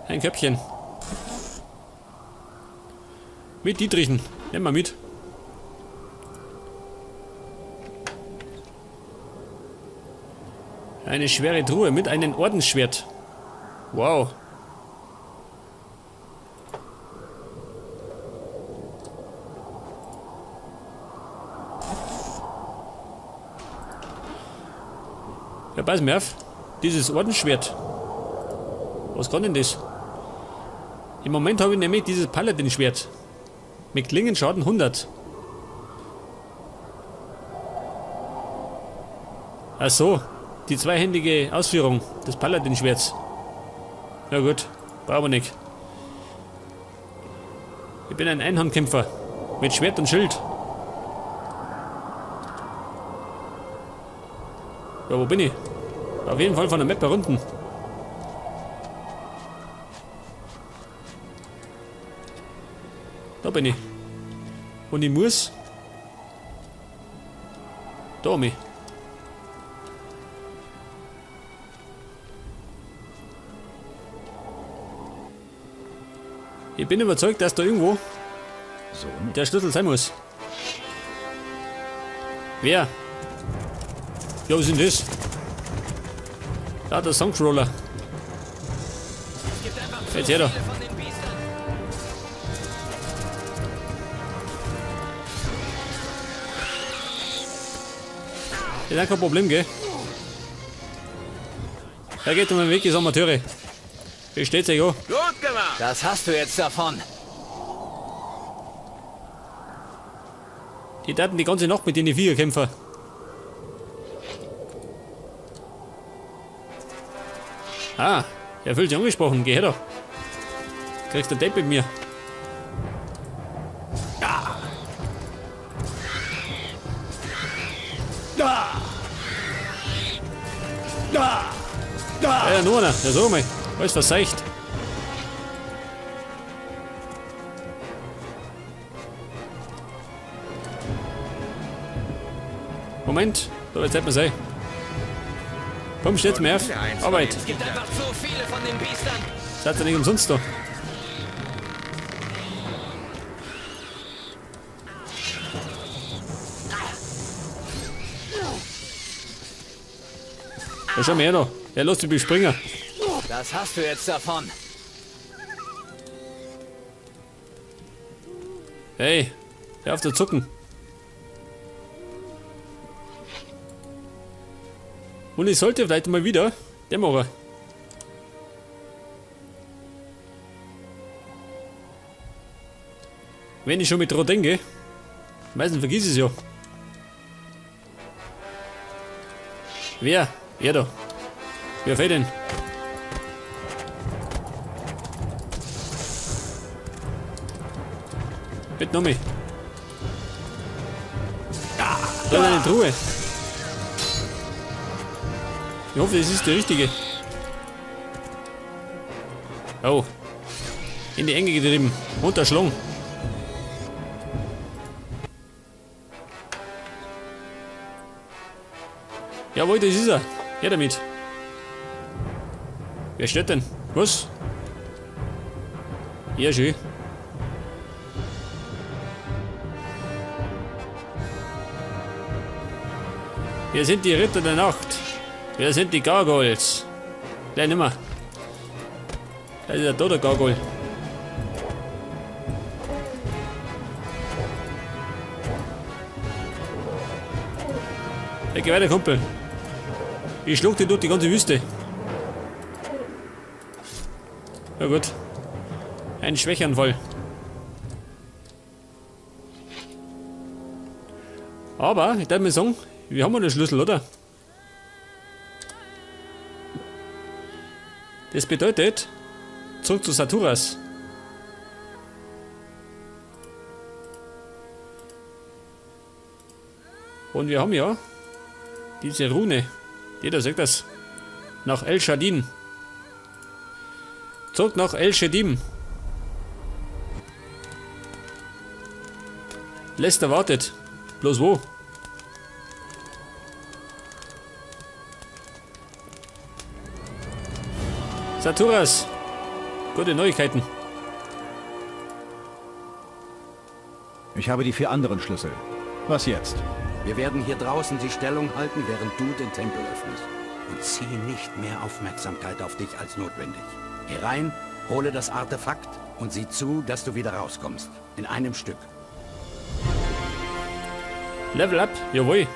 Ein Köpfchen. Mit Dietrichen. Nimm mal mit. Eine schwere Truhe mit einem Ordensschwert. Wow. Ja, pass mir auf. Dieses Ordensschwert. Was kann denn das? Im Moment habe ich nämlich dieses Paladin-Schwert. Mit Klingenschaden 100. Ach so, die zweihändige Ausführung des Paladin-Schwerts. Na gut, brauchen wir nicht. Ich bin ein Einhandkämpfer. Mit Schwert und Schild. Ja, wo bin ich? Auf jeden Fall von der Map herunten. Da bin ich. Und ich muss... Da mich. Ich bin überzeugt, dass da irgendwo So nicht. der Schlüssel sein muss. Wer? Ja, was ist denn das? Da, der Songcrawler. Es gibt einfach zu Jetzt her da. viele von den Biestern. Ist auch kein Problem, gell? Da geht um den Weg, ist Amateure. Wie steht's euch an? Gut gemacht. Das hast du jetzt davon. Die taten die ganze Nacht mit den Viecher kämpfen. Ah, er fühlt sich angesprochen. Geh her da. Kriegst du ein Date mit mir. Ja, nur einer. Ja, sag mal. Alles verseicht. Moment, da wird's nicht mehr sein. Komm, steht's mir auf. Arbeit. Es gibt einfach zu viele von den Biestern. Seid ihr nicht umsonst da? Ja, schau mal her da. Er lässt sich bespringen. Das hast du jetzt davon. Hey, hör auf zu zucken. Und ich sollte vielleicht mal wieder den machen. Wenn ich schon mit dran denke, meistens vergiss ich es ja. Wer? Er da. Wer fehlt denn? Bitte noch mehr. Da ist eine Truhe. Ich hoffe, das ist die richtige. Oh. In die Enge getrieben. Runterschlung. Jawohl, das ist er. Her damit. Wer steht denn? Was? Ja, schön. Wir sind die Ritter der Nacht. Wir sind die Gargoyles. Nein, nimmer. Da ist ja da der Gargoyle. Hey, geh weiter, Kumpel. Ich schlug dich durch die ganze Wüste. Na gut. Ein Schwächeanfall. Aber, ich darf mir sagen, wir haben ja den Schlüssel, oder? Das bedeutet, zurück zu Saturas. Und wir haben ja diese Rune. Jeder sagt das. Nach El Shadim. Zurück nach El Shadim. Lester wartet. Bloß wo? Saturas! Gute Neuigkeiten. Ich habe die 4 anderen Schlüssel. Was jetzt? Wir werden hier draußen die Stellung halten, während du den Tempel öffnest. Und zieh nicht mehr Aufmerksamkeit auf dich als notwendig. Geh rein, hole das Artefakt und sieh zu, dass du wieder rauskommst. In einem Stück. Level up, jawohl.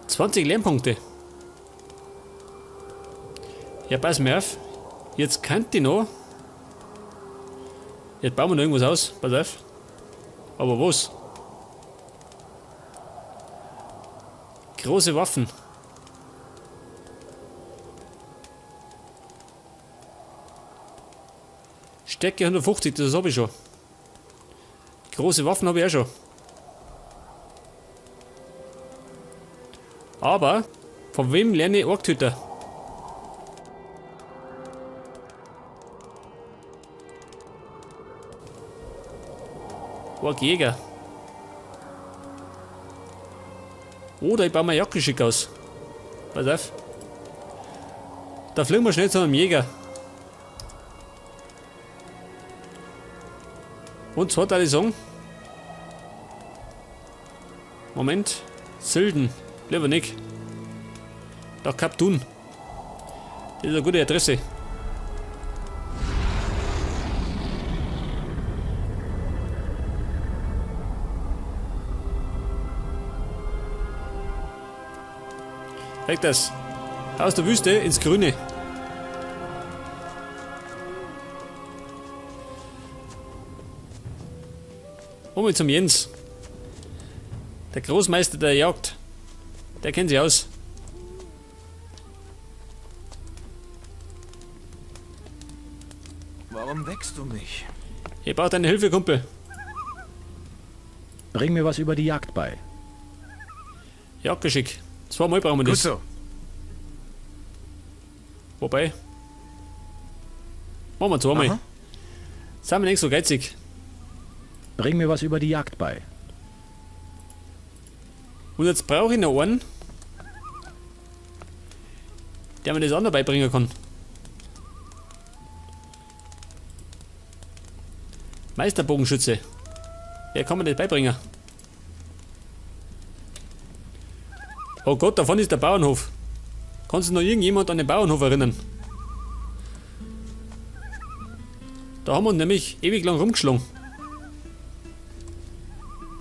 20 Lernpunkte. Ja, pass mir auf. Jetzt kann ich noch. Jetzt bauen wir noch irgendwas aus. Pass auf. Aber was? Große Waffen. Stärke 150, das hab ich schon. Große Waffen hab ich auch schon. Aber, von wem lerne ich Orktöter? Orkjäger. Oder ich baue mir Jagdgeschick aus. Pass auf. Da fliegen wir schnell zu einem Jäger. Und zwar da ich sagen. Moment. Silden. Lieber nicht. Da Kaptun. Das ist eine gute Adresse. Zeig das. Aus der Wüste ins Grüne. Kommen wir zum Jens. Der Großmeister der Jagd. Der kennt sich aus. Warum wächst du mich? Ich brauche deine Hilfe, Kumpel. Bring mir was über die Jagd bei. Jagdgeschick. Zweimal brauchen wir das. Gut so. Wobei. Machen wir zweimal. Aha. Sind wir nicht so geizig. Bring mir was über die Jagd bei. Und jetzt brauche ich noch einen, der mir das andere beibringen kann. Meisterbogenschütze. Wer kann mir das beibringen? Oh Gott, davon ist der Bauernhof. Kannst du noch irgendjemand an den Bauernhof erinnern? Da haben wir uns nämlich ewig lang rumgeschlagen.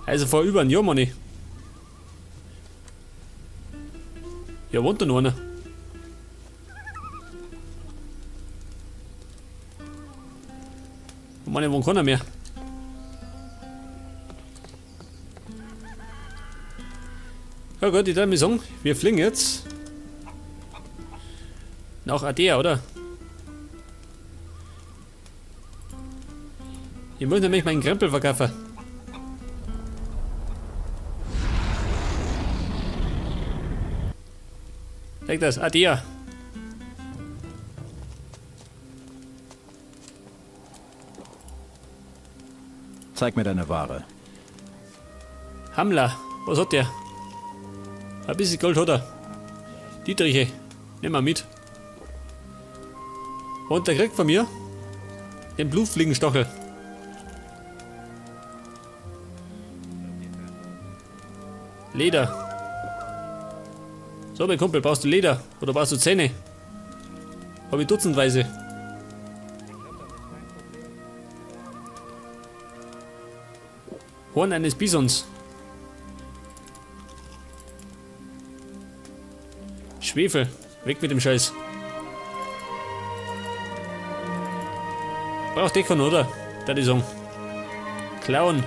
Also vor über einem Jahr, meine ich. Ja, wohnt da noch einer? Ich meine, wohnt keiner mehr. Ja gut, ich darf mir sagen, wir fliegen jetzt nach Ardea, oder? Ich muss nämlich meinen Krempel verkaufen. Zeig das, Ardea. Zeig mir deine Ware. Hamler, was hat der? Ein bisschen Gold hat er. Dietriche, nimm mal mit. Und der kriegt von mir den Blutfliegenstachel. Leder. So, mein Kumpel, brauchst du Leder oder brauchst du Zähne? Hab ich dutzendweise. Horn eines Bisons. Schwefel. Weg mit dem Scheiß. Braucht Dekon, oder? Da die Song. Klauen.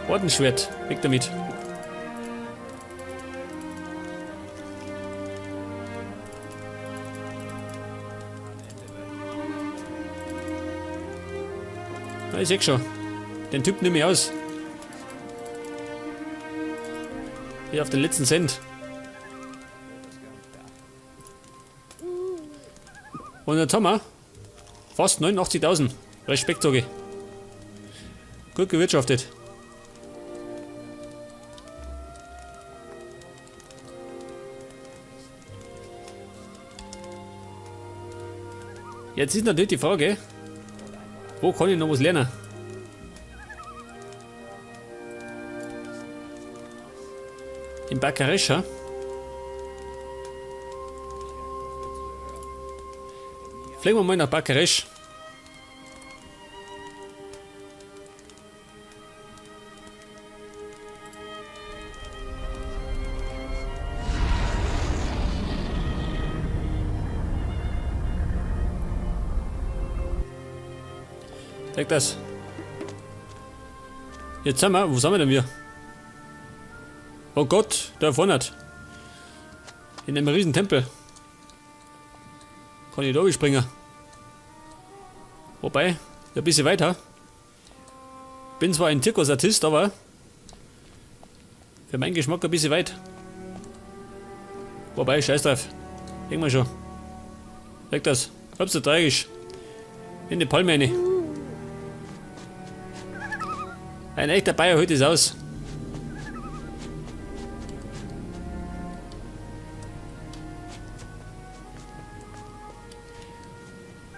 Ordensschwert. Weg damit. Na, ich seh schon. Den Typ nehme ich aus. Hier auf den letzten Cent. Und jetzt haben wir fast 89.000. Respekt, sag ich. Gut gewirtschaftet. Jetzt ist natürlich die Frage, wo kann ich noch was lernen? In Bakarescha. Fliegen wir mal nach Bakaresch. Zeig das. Jetzt sind wir, wo sind wir denn wir? Oh Gott, da vorne. In einem riesen Tempel. Kann ich da springen? Wobei, ein bisschen weiter. Bin zwar ein Zirkusartist, aber für meinen Geschmack ein bisschen weit. Wobei, scheiß drauf. Irgendwann schon. Sag das. Hab's so tragisch. In die Palme rein. Ein echter Bayer holt es aus.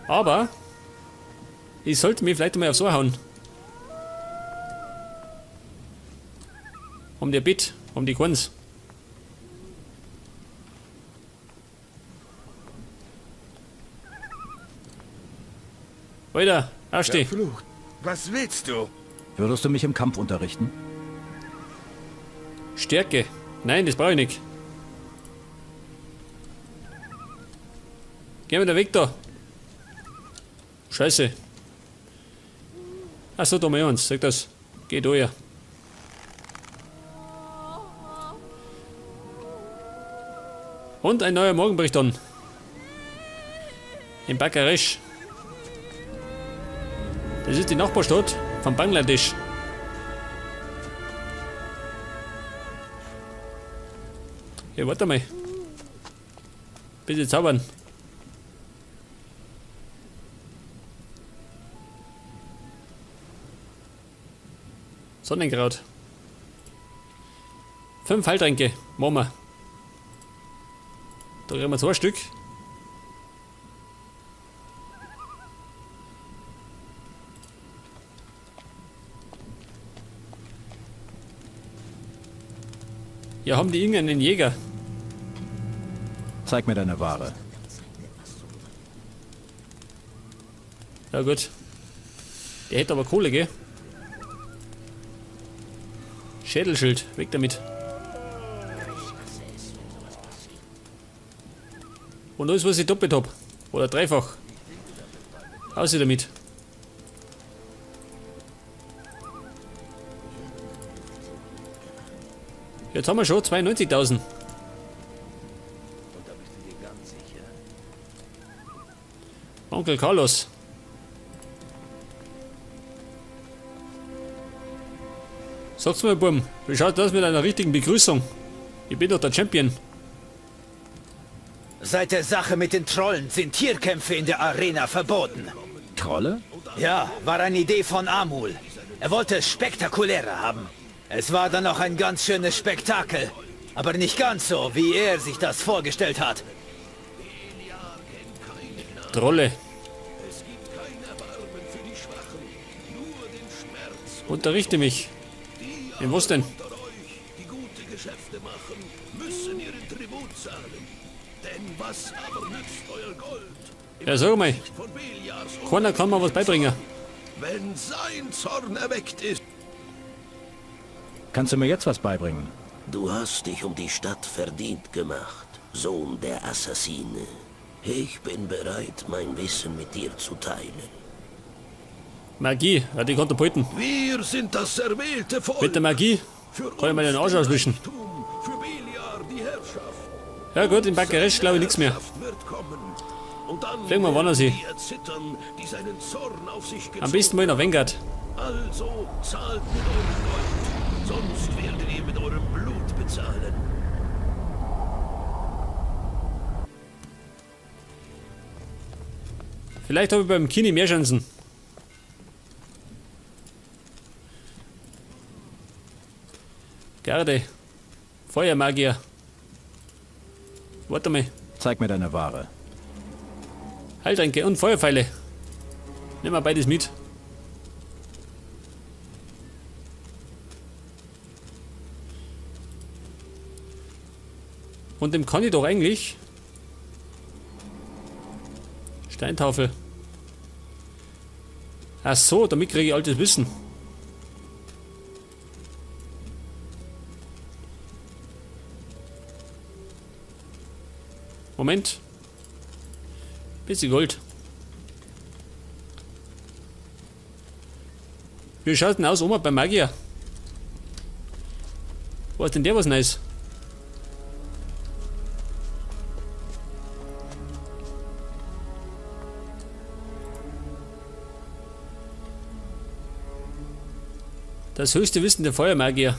Aber ich sollte mir vielleicht mal aufs Ohr hauen. Um die Bit, um die Kunst. Weiter, aufsteh. Verflucht. Was willst du? Würdest du mich im Kampf unterrichten? Stärke. Nein, das brauche ich nicht. Geh mir da weg da. Scheiße. Achso, da mal uns. Sag das. Geh da ja. Und ein neuer Morgen bricht an. In Bakaresch. Das ist die Nachbarstadt von Bangladesch. Ja, warte mal. Bitte zaubern. Sonnenkraut. 5 Heiltränke. Machen wir. Da kriegen wir 2 Stück. Ja, haben die irgendeinen Jäger? Zeig mir deine Ware. Ja gut. Der hätte aber Kohle, gell? Schädelschild, weg damit. Und alles, was ich doppelt hab. Oder dreifach. Aus damit. Jetzt haben wir schon 92.000. Onkel Carlos. Sag's mal, Bum, wie schaut das mit einer richtigen Begrüßung? Ich bin doch der Champion. Seit der Sache mit den Trollen sind Tierkämpfe in der Arena verboten. Trolle? Ja, war eine Idee von Amul. Er wollte es spektakulärer haben. Es war dann auch ein ganz schönes Spektakel. Aber nicht ganz so, wie er sich das vorgestellt hat. Trolle. Unterrichte mich. In was denn? Die gute Geschäfte machen, müssen ihren Tribut zahlen. Denn was aber nützt euer Gold? Ja, sag mal. Von Beliars Keiner kann mir was beibringen. Wenn sein Zorn erweckt ist. Kannst du mir jetzt was beibringen? Du hast dich um die Stadt verdient gemacht, Sohn der Assassine. Ich bin bereit, mein Wissen mit dir zu teilen. Magie, ja, die konnte beuten. Wir sind das erwählte Volk. Mit der Magie Für kann ich mir den uns Arsch auswischen. Reichtum, für Beliar die Herrschaft. Ja gut, in Bakaresch glaube ich nichts mehr. Herrschaft wird kommen. Und dann Fliegen wir woanders werden hin. die erzittern, die seinen Zorn auf sich Am besten mal nach Vanguard. Also zahlt mit eurem Gold, sonst werdet ihr mit eurem Blut bezahlen. Vielleicht habe ich beim Kini mehr Chancen. Garde. Feuermagier. Warte mal. Zeig mir deine Ware. Heiltränke und Feuerpfeile. Nehmen wir beides mit. Und dem kann ich doch eigentlich... Steintafel. Ach so, damit kriege ich altes Wissen. Moment. Bisschen Gold. Wie schaut denn aus, Oma, beim Magier? Wo ist denn der was Neues? Das höchste Wissen der Feuermagier.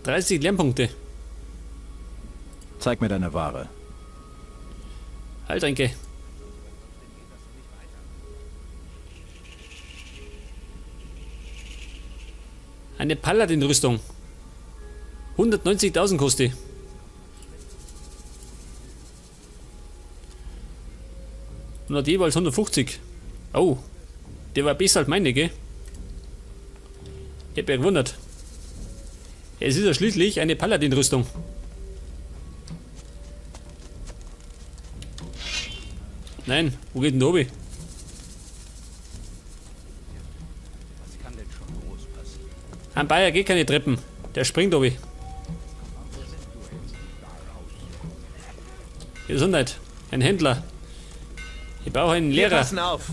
30 Lernpunkte. Zeig mir deine Ware. Heiltränke. Eine Paladin-Rüstung. 190.000 kostet die. Und hat jeweils 150. Oh, der war besser als meine, gell? Ich hab ja gewundert. Es ist ja schließlich eine Paladin-Rüstung. Nein, wo geht denn der obi? Am Bayer geht keine Treppen. Der springt obi. Gesundheit. Ein Händler. Ich brauche einen Wir Lehrer. passen auf.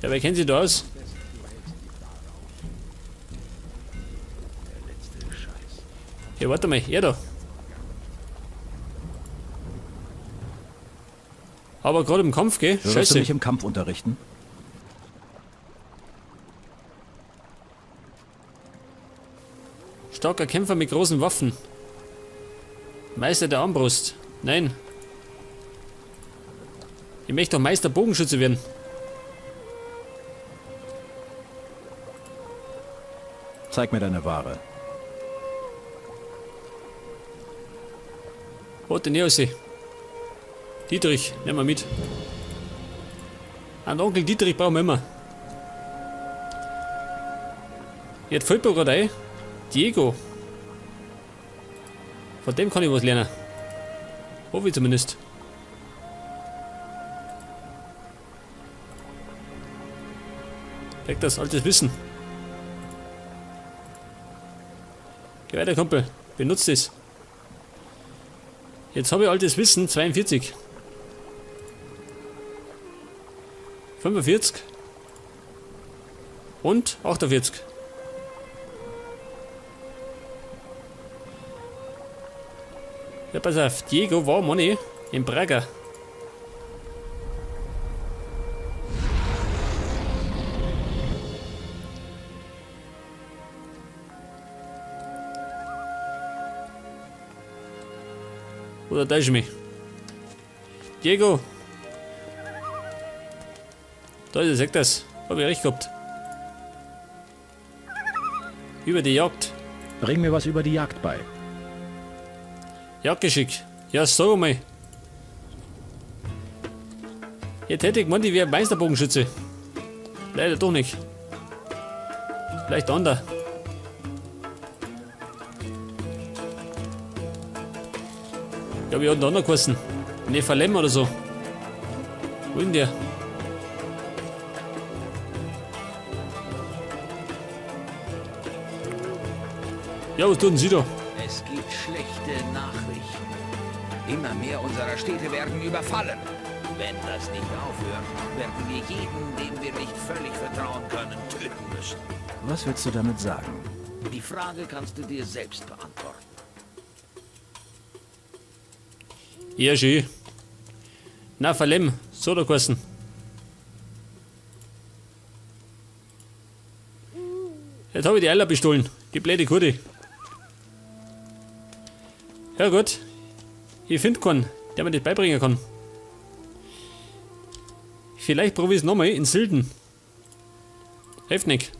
Ja, wer kennt sich da aus? Ja, warte mal, er da. Aber gerade im Kampf, gell? Würdest du Scheiße. mich im Kampf unterrichten? Starker Kämpfer mit großen Waffen. Meister der Armbrust. Nein. Ich möchte doch Meister Bogenschütze werden. Zeig mir deine Ware. Wo hat denn der aussehen? Dietrich, nehmen wir mit. Einen Onkel Dietrich brauchen wir immer. Jetzt fällt mir gerade ein. Diego. Von dem kann ich was lernen. Hoffe ich zumindest. Kriegt das altes Wissen. Geh weiter, Kumpel. Benutzt es. Jetzt habe ich altes Wissen, 42. 45. Und 48. Ja, pass auf, Diego war Money in Braga. Oder täusche ich mich? Diego! Da ist er, sagt das. Hab ich recht gehabt. Über die Jagd. Bring mir was über die Jagd bei. Jagdgeschick. Ja, sag mal. Jetzt hätte ich gemeint, ich wäre Meisterbogenschütze. Leider doch nicht. Vielleicht ander. Ja, wie hat denn der andere geheißen? Nephalem oder so. Wo ist denn der? Ja, was tun denn Sie da? Es gibt schlechte Nachrichten. Immer mehr unserer Städte werden überfallen. Wenn das nicht aufhört, werden wir jeden, dem wir nicht völlig vertrauen können, töten müssen. Was willst du damit sagen? Die Frage kannst du dir selbst beantworten. Ja, schön. Na, Verlem, so da geheißen. Jetzt habe ich die Eiler bestohlen. Die blöde Kurde. Ja gut. Ich finde keinen, der mir das beibringen kann. Vielleicht probiere ich es nochmal in Silden. Hilft nicht.